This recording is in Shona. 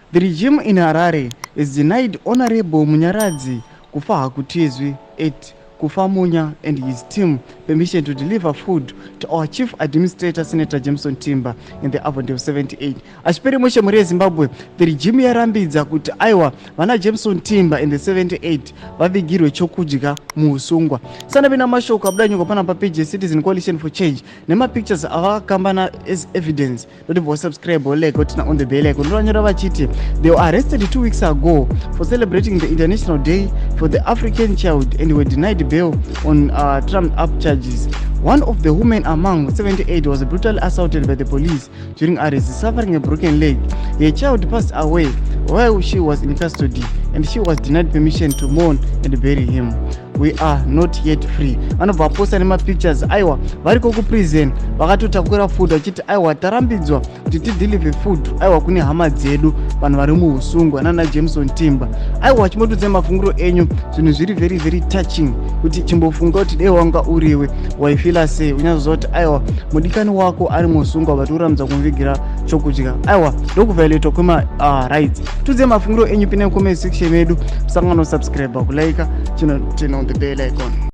The regime in Harare has denied Honorable Munyaradzi Kufahakutizwi at Kufamunya and his team permission to deliver food to our Chief Administrator Senator Jameson Timba in the Avondale 78. Achiperi mushe mhuri yeZimbabwe, the regime yarambidza kuti aiwa vana Jameson Timba in the 78 vavigirwe chokudya muusungwa. Sanapinda mashoko abuda nyika pana papeji yeCitizen Coalition for Change nemapictures avakakambana as evidence. Ndotibva wasubscribe, wolike, woturn on the bell icon. Ndovanyora vachiti they were arrested 2 weeks ago for celebrating the International Day for the African Child and were denied bail on trumped up charges. One of the women among 78 was brutally assaulted by the police during arrest, suffering a broken leg. Her child passed away while she was in custody and she was denied permission to mourn and bury him. We are not yet free. Vanobva vaposta nemapictures, aiwa variko kuprison vakatotakura food, vachiti aiwa tarambidzwa kuti tideliver food aiwa kune hama dzedu, vanhu vari muusungwa nana Jameson Timba. Aiwa, chimbotiudzai mafungiro enyu. Zvinhu zviri very very touching kuti chimbofunga kuti dei wanga uriwe waifeela sei, unyatsoziva kuti aiwa mudikani wako ari musungwa, but urambidza kumuvigira chokudya. Aiwa, ndokuviolatwa kwema rights. Tiudzei mafungiro enyu, pinai comment section medu, musangano subscribe, kulike, chino turn on the bell icon.